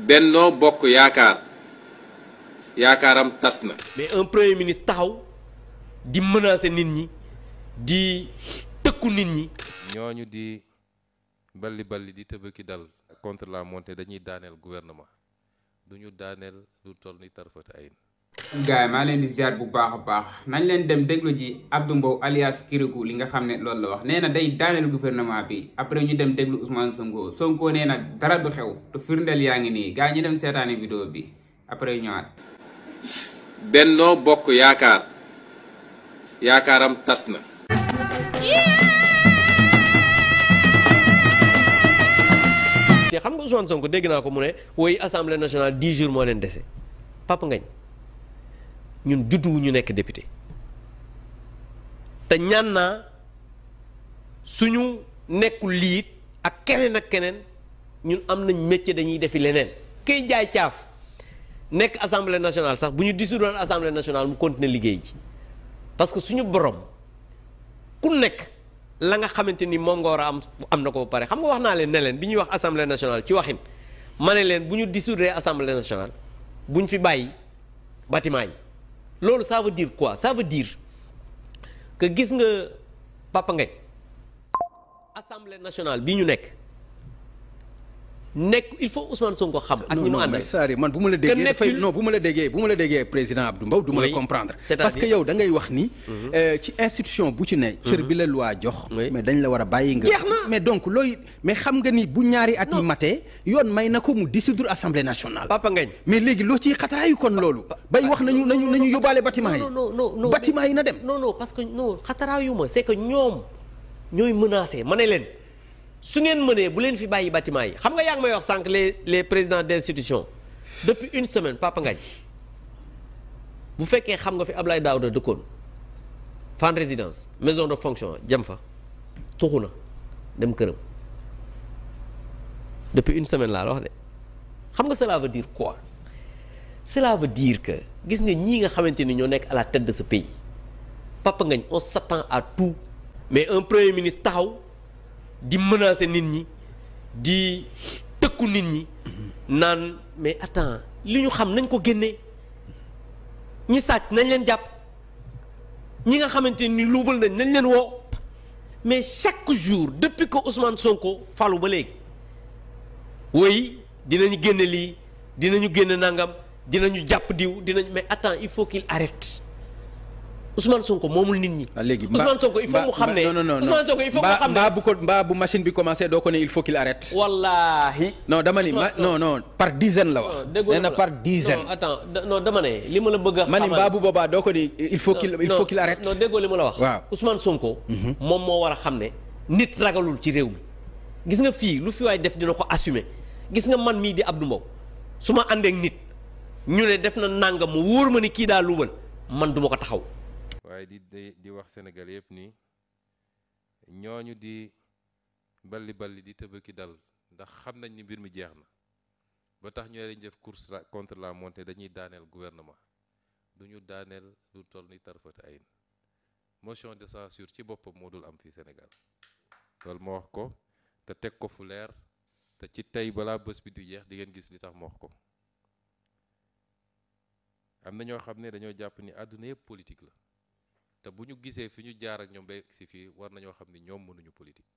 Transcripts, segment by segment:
Benno Bokk yaakaaram tas na. mais un premier ministre taxaw di menacer nit ñi di tëkku nit ñi. ñooñu di balli di tëbëki dal contre la montée dañuy daaneel gouvernement duñu daaneel lu toll ni tarfata ayn. gaay maa leen di ziar bu baax a baax nañ leen dem déglu ji Abdou Mbow alias Kirikou li nga xam ne loolu la wax nee na day daaneel gouvernement bi après ñu dem déglu Ousmane Sonko nee na dara du xew te firndeel yaa ngi nii gaay ñu dem seetaani vidéo bi après ñëwaat. Benno Bokk yaakaaram tas na. te xam nga Ousmane Sonko dégg naa ko mu ne woy assemblée nationale 10 jours moo leen dese Papa Ngagne ñun juddu ñu nekk député te ñaan naa suñu nekkul liit ak keneen ñun am nañ métier dañuy defi leneen kiy jaay caaf nekk assemblée nationale sax bu ñu dissoudre assemblée nationale mu continuer liggéey ji parce que suñu borom ku nekk la nga xamante ni moom nga war a am na ko ba pare xam nga wax naa leen ne leen bi ñuy wax assemblée nationale ci waxin ma ne leen bu ñu dissoudre assemblée nationale bu ñu fi bàyyi bâtiment yi loolu ça veut dire quoi ça veut dire que gis nga Papa Ngagne assemblée nationale bi ñu nekk il faut Ousmane Sonko xam. ak ñi mu àndal c'est-à-dire man bu ma la déggee dafay non bu ma la déggee président Abdou Mbow du ma la comprendre. parce que yow da ngay wax ni. ci institution bu ci ne. cër bi la loi jox. mais dañ la war a bàyyi nga. jeex na mais donc looy mais xam nga ni bu ñaari at yi matee yoon may na ko mu dissoudre assemblée nationale. Papa Ngagne mais léegi loo ciy xataraayu kon loolu. bay wax nañu yóbbaale bâtiment yi. non bâtiment yi na dem. non parce que non xataraayu ma c'est que ñoom ñooy menacé ma ne leen. su ngeen mënee bu leen fi bàyyi bâtiment yi xam nga yaa ngi may wax sànq les présidents d'institution depuis une semaine Papa Ngagne bu fekkee xam nga fi Ablaye Daouda dëkkoon Fann Résidence maison de fonction jëm fa tuxu na dem këram depuis une semaine laa la wax de xam nga cela veut dire quoi cela veut dire que gis nga ñii nga xamante ni ñoo nekk à la tête de ce pays Papa Ngagne on s'attend à tout mais un premier ministre taxaw di menacer nit ñi di tëkku nit ñi naan mais attends li ñu xam nañ ko génnee ñi sàcc nañ leen jàpp ñi nga xamante ni luubal nañ leen woo mais chaque jour depuis que Ousmane Sonko falu ba léegi woy dinañu génne lii dinañu génne nangam dinañu jàpp diw mais attends il faut qu'il arrête Ousmane Sonko moomul nit ñi. léegi Ousmane Sonko il faut mu xam ne non Ousmane Sonko il faut mu xam ne mbaa bu machine bi commencé doo ko ne il faut qu'il arrête. wallaahi. non dama ni non par dizaine la wax. nee na par dizaine. non attends non dama ne li ma la bëgg a. ma ni mbaa bu boobaa doo ko ni il faut qu'il arrête. non déggoo li ma la wax. waaw Ousmane Sonko. moom moo war a xam ne nit ragalul ci réew mi. gis nga fii lu fi waay def dina ko assumer gis nga man mii di Abdou Mbow su ma àndeek nit ñu ne def na nangam mu wóor ma ni kii daa luubal man duma ko taxaw. waaye di wax Sénégal yëpp nii ñooñu di balli di tëbëki dal ndax xam nañ ni mbir mi jeex na ba tax ñoo lañ def course contre la montée dañuy daaneel gouvernement duñu daaneel lu toll ni tarfata ayn motion de censure ci boppam moo dul am fii Sénégal loolu ma wax ko te teg ko fu leer te ci tey balaa bés bi di jeex di ngeen gis li tax ma wax ko am na ñoo xam ne dañoo jàpp ni àdduna yëpp politique la te bu ñu gisee fi ñu jaar ak ñoom ba si fii war nañoo xam ni ñoom mënuñu politique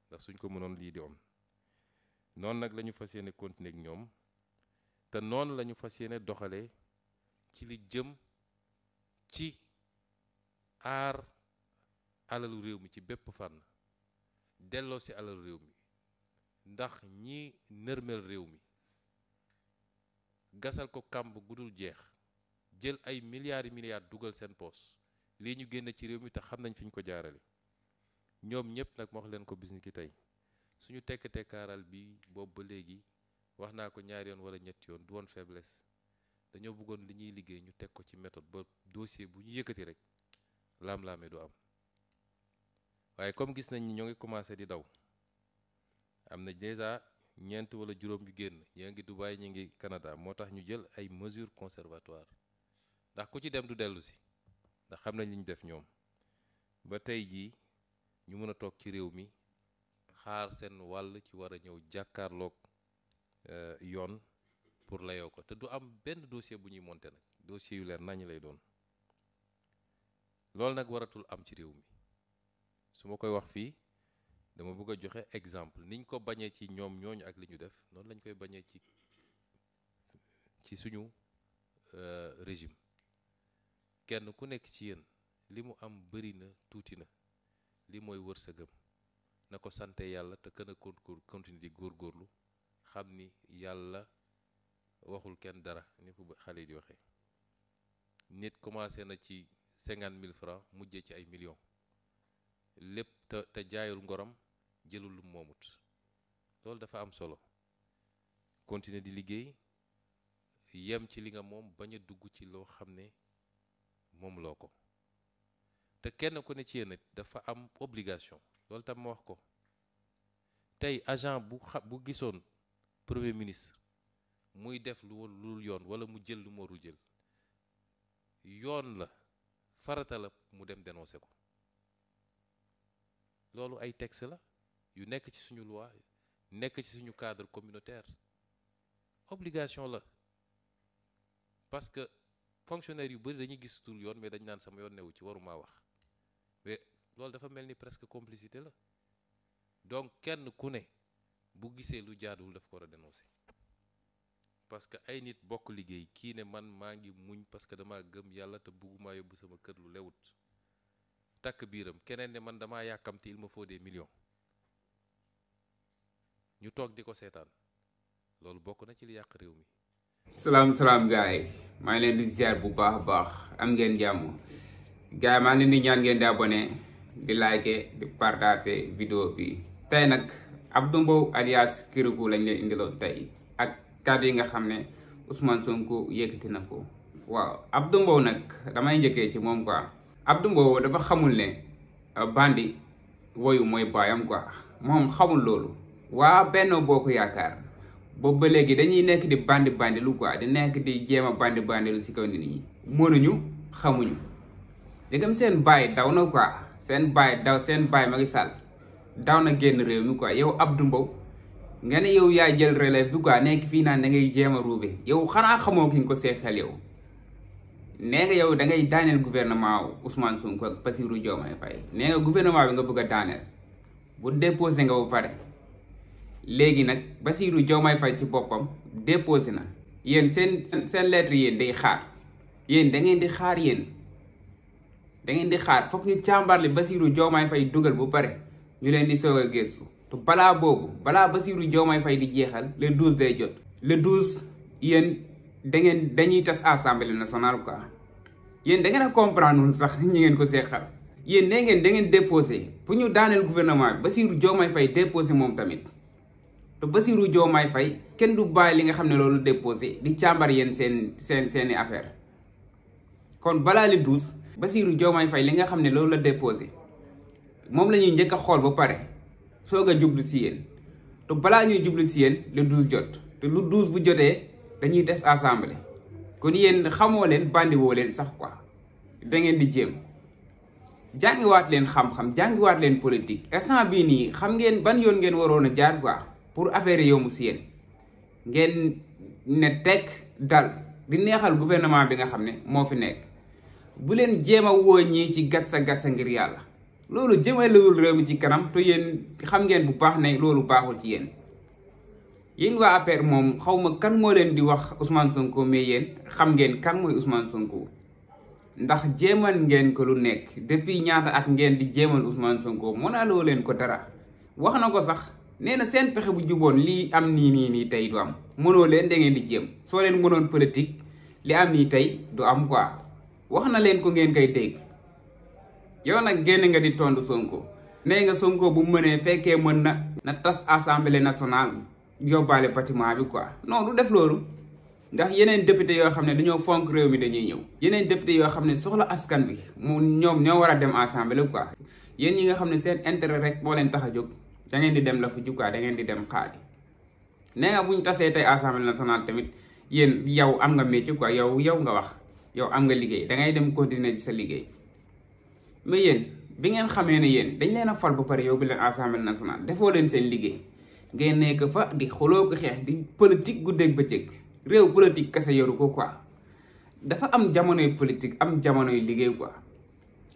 ndax suñ ko mënoon lii di am noonu nag la ñu fas yéene continuer ak ñoom te noonu la ñu fas yéene doxalee ci li jëm ci aar alalu réew mi ci bépp fànn delloo si alalu réew mi ndax ñi nërmel réew mi gasal ko kàmb gudul jeex jël ay milliards dugal seen poos lii ñu génn ci réew mi te xam nañ fi ñu ko jaarale ñoom ñëpp nag ma wax leen ko bis ni ki tey suñu tekk-tekkaaral bi boobu ba léegi wax naa ko ñaari yoon wala ñetti yoon du woon faiblesse dañoo bëggoon li ñuy liggéey ñu teg ko ci méthode ba dossier bu ñu yëkkati rek laam-laame du am waaye comme gis nañ ni ñoo ngi commencé di daw am na déjà ñeent wala juróom yu génn ñi ngi Dubaï ñi ngi Canada moo tax ñu jël ay mesures conservatoires ndax ku ci dem du dellu si ndax xam nañ li ñu def ñoom ba tey jii ñu mën a toog ci réew mi xaar seen wàll ci war a ñëw jàkkaarloog yoon pour layoo ko te du am benn dossier bu ñuy monter nag dossier yu leer nañ lay doon loolu nag waratul am ci réew mi su ma koy wax fii dama bëgg a joxe exemple niñ ko bañee ci ñoom ñooñu ak li ñu def noonu lañ koy bañee ci suñu régime kenn ku nekk ci yéen li mu am bëri na tuuti na li mooy wërsëgam na ko sante yàlla te kën a continue di góorgóorlu xam ni yàlla waxul kenn dara ni ko xale yi di waxee nit commencé na ci 50 000 francs mujjee ci ay millions lépp te jaayul ngoram jëlul lu moomut loolu dafa am solo continuer di liggéey yem ci li nga moom bañ a dugg ci loo xam ne moom loo ko te kenn ku ne ci yéen dafa am obligation loolu tam ma wax ko tey agent bu gisoon premier ministre muy def lu yoon wala mu jël lu mu warul jël yoon la farata la mu dem dénoncer ko loolu ay texte la yu nekk ci suñu loi nekk ci suñu cadre communautaire obligation la parce que fonctionnaire yu bëri dañuy gis tul yoon mais dañ naan sama yoon newu ci waruma wax mais loolu dafa mel ni presque complicité la donc kenn ku ne bu gisee lu jaaduwul daf ko war a dénoncer parce que ay nit bokk liggéey kii ne man maa ngi muñ parce que dama gëm yàlla te bëgguma yóbbu sama kër lu lewut takk biiram keneen ne man damaa yàkkamti il me faut des millions ñu toog di ko seetaan loolu bokk na ci li yàq réew mi. salaam gars yi maa ngi leen di ziar bu baax a baax am ngeen jàmm gars yi maa ngi leen di ñaan ngeen di abonné di liker di partager vidéo bi. tey nag Abdou Mbow alias Kérékou lañ leen indiloon tey ak kàddu yi nga xam ne Ousmane Sonko yëkkati na ko. waaw Abdou Mbow nag damay njëkkee ci moom quoi Abdou Mbow dafa xamul ne bandi woyu mooy baayam quoi moom xamul loolu. waa Benno Bokk Yaakaar boobu ba léegi dañuy nekk di bandi lu quoi di nekk di jéem a bandi lu si kaw nit ñi mënuñu xamuñu dégam seen baay daw na quoi seen baay Macky Sall daw na génn réew mi quoi yow Abdou Mbow nga ne yow yaa jël relève bi quoi nekk fii naan da ngay jéem a ruube yow xanaa xamoo ki nga ko seexal yow nee nga yow da ngay daaneel gouvernement Ousmane Sonko ak Bassirou Diomaye Faye nee nga gouvernement bi nga bëgg a daaneel bu déposé nga ba pare léegi nag Bassirou Diomaye Faye ci boppam déposé na yéen seen lettre yéen day xaar yéen da ngeen di xaar foog ñu càmbarli Bassirou Diomaye Faye dugal bu pare ñu leen di soog a gëstu te balaa Bassirou Diomaye Faye di jeexal le 12 day jot le 12 yéen dañuy tas assemblée nationale quoi yéen da ngeen a comprendre sax ñi ngeen ko seexal yéen nee ngeen da ngeen déposé pour ñu daaneel gouvernement bi Bassirou Diomaye Faye déposé moom tamit te Bassirou Diomaye Faye kenn du bàyyi li nga xam ne loolu déposé di càmbar yéen seeni affaire kon balaa le 12 Bassirou Diomaye Faye li nga xam ne loolu la déposé moom la ñuy njëkk a xool ba pare soog a jublu si yéen te balaa ñuy jublu si yéen le 12 jot te lu 12 bu jotee dañuy des assemblée kon yéen xamoo leen bandiwoo leen sax quoi da ngeen di jéem jàngiwaat leen xam-xam jàngiwaat leen politique instant bii nii xam ngeen ban yoon ngeen waroon a jaar quoi pour affaire yomb si yéen ngeen ne teg dal di neexal gouvernement bi nga xam ne moo fi nekk bu leen jéem a woo ñii ci gatsa ngir yàlla loolu jëmalewul réew mi ci kanam te yéen xam ngeen bu baax ne loolu baaxul ci yéen waa APR moom xawma kan moo leen di wax Ousmane Sonko mais yéen xam ngeen kan mooy Ousmane Sonko ndax jéemal ngeen ko lu nekk depuis ñaata at ngeen di jéemal Ousmane Sonko mënaloo leen ko dara wax na ko sax nee na seen pexe bu juboon lii am nii tey du am mënoo leen da ngeen di jéem soo leen mënoon politique li am nii tey du am quoi wax na leen ko ngeen koy dégg yow nag génn nga di tontu Sonko nee nga Sonko bu mënee fekkee mën na tas assemblée nationale yóbbaale bâtiment bi quoi non du def loolu ndax yeneen député yoo xam ne dañoo fonk réew mi dañuy ñëw yeneen député yoo xam ne soxla askan bi mu ñoom ñoo war a dem assemblée quoi yéen ñi nga xam ne seen intérêt rek moo leen tax a jóg da ngeen di dem la fu jukkaa da ngeen di dem xaadi nee nga bu ñu tasee tey assemblée nationale tamit yéen yow am nga métier quoi yow nga wax yow am nga liggéey da ngay dem continuer ci sa liggéey mais yéen bi ngeen xamee ne yéen dañ leen a fal ba pare yow bi leen assemblée nationale defoo leen seen liggéey ngeen nekk fa di xuloo ko xeex di politique guddeeg bëccëg réew politique kese yoru ko quoi dafa am jamonoy politique am jamonoy liggéey quoi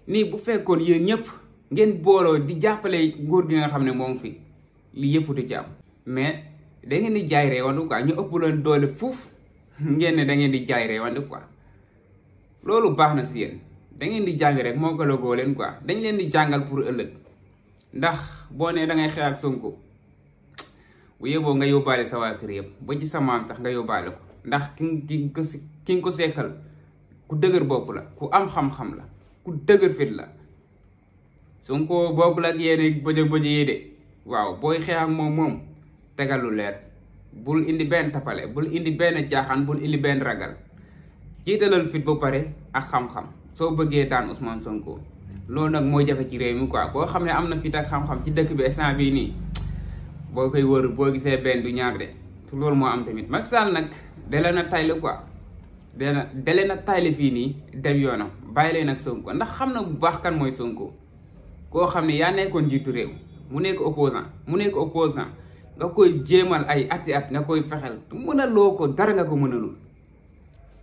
nii bu fekkoon yéen ñëpp ngeen booloo di jàppale nguur gi nga xam ne moom fi li yëpp du ci am mais da ngeen di jaay reewandu quoi ñu ëpp leen doole fuuf ngeen ne da ngeen di jaay reewandu quoi loolu baax na si yéen da ngeen di jàng rek moo ko logoo leen quoi dañ leen di jàngal pour ëllëg ndax boo nee da ngay xeex ak Sonko bu yeboo nga yóbbaale sa waa kër yëpp ba ci sa maam sax nga yóbbaale ko ndax ki nga ko sekkal ku dëgër bopp la ku am xam-xam la ku dëgër fit la Sonko bokkul ak yéen bëjë yi de waaw booy xeex ak moom tegal lu leer bul indi benn tapale bul indi benn jaaxaan bul indi benn ragal jiitalal fit ba pare ak xam-xam soo bëggee daan Ousmane Sonko loolu nag mooy jafe ci réew mi quoi boo xam ne am na fit ak xam-xam ci dëkk bi instant bii nii boo koy wër boo gisee benn du ñaar de te loolu moo am tamit Macky Sall nag dale na tayle quoi dale na tayle fii nii dem yoonam bàyyi leen ak Sonko ndax xam na bu baax kan mooy Sonko koo xam ne yaa nekkoon njiitu réew mu nekk opposant nga koy jéemal ay ati at nga koy fexel mënaloo ko dara nga ko mënalul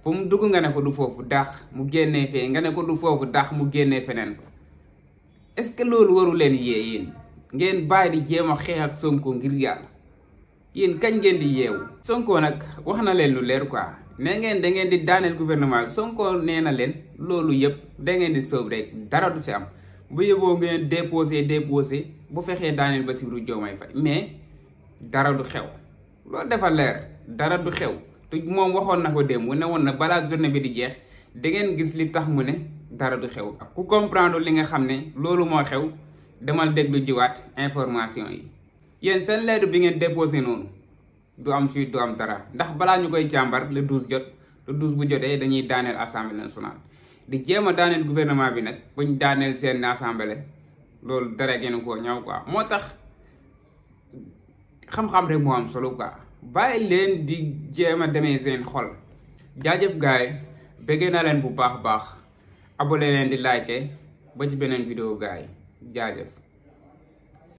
fu mu dugg nga ne ko du foofu daax mu génnee fee nga ne ko du foofu daax mu génnee feneen est-ce que loolu waru leen yee yéen ngeen bàyyi di jéem a xeex ak Sonko ngir yàlla yéen kañ ngeen di yeewu Sonko nag wax na leen lu leer quoi ne ngeen da ngeen di daaneel gouvernement bi Sonko nee na leen loolu yëpp da ngeen di sóob rek dara du si am bu yóbboo ngeen déposé bu fexee daaneel Bassirou Diomaye Faye mais dara du xew loolu dafa leer dara du xew te moom waxoon na ko démb ne woon na balaa journée bi di jeex da ngeen gis li tax mu ne dara du xew ak ku comprendre li nga xam ne loolu moo xew demal déglu jiwaat information yi yéen seen lettre bi ngeen déposé noonu du am suite du am dara ndax balaa ñu koy càmbar le 12 jot le 12 bu jotee dañuy daaneel assemblée nationale di jéem a daaneel gouvernement bi nag buñ daaneel seen assemblée loolu dara gën koo ñaaw quoi moo tax xam-xam rek moo am solo quoi bàyyi leen di jéem a demee seen xol jaajëf gaay bëggee naa leen bu baax abonné leen di like ba ci beneen vidéo gaay jaajëf